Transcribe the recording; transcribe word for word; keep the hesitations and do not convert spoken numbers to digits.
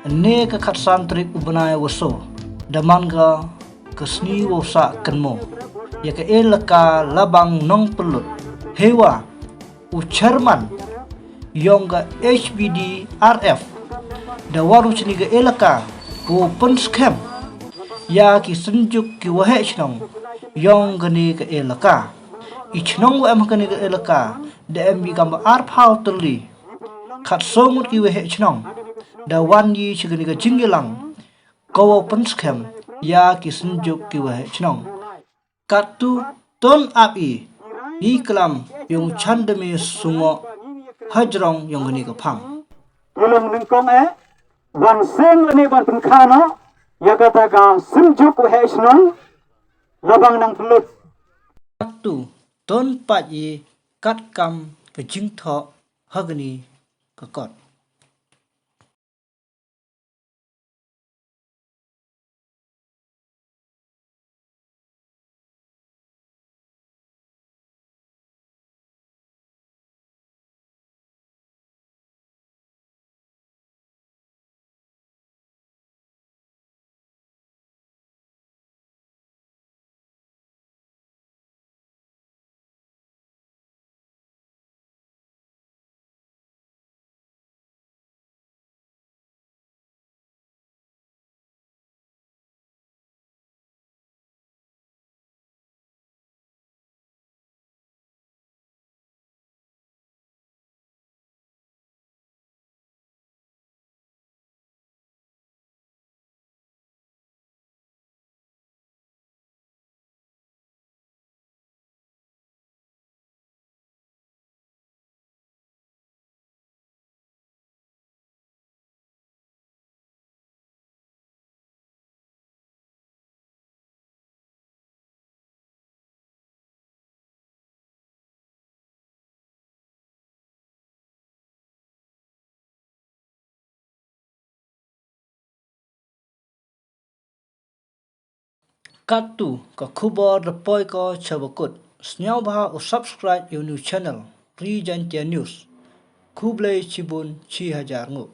Ynne ka khatsan tarik u bnai wa soo, da man ka ka sngi wow sah kynmaw ïa ka elaka Labang Nongpynlut. Heiwa u chairman yong ka H B D R F da wan u chini ka elaka wow pynskhem ïa ki synjuk ki waheh chnong yong kani ka elaka. I chnong wa em ha kani ka elaka da em i kam ba arphaw tylli. Khatsoo ngut ki waheh chnong da wan i chi kani ka jingïalang ka wow pynskhem ïa ki synjuk ki waheh chnong. Kattu ton ap i i klam yong u Chandame Sungoh hajrong yong kani ka phang. Tulong nyngkong eh wan seng lane ban pynkha noh ïa kata ka synjuk waheh chnong Labang Nongpynlut. Kattu ton pat i katkam ka jingthoh ha kani ka kot. Kattu ka khubor da poi ko cha bakut. Sngewbha u subscribe ïa u new channel Ri Jaintia News. Khublei chibun chi hajar nguh.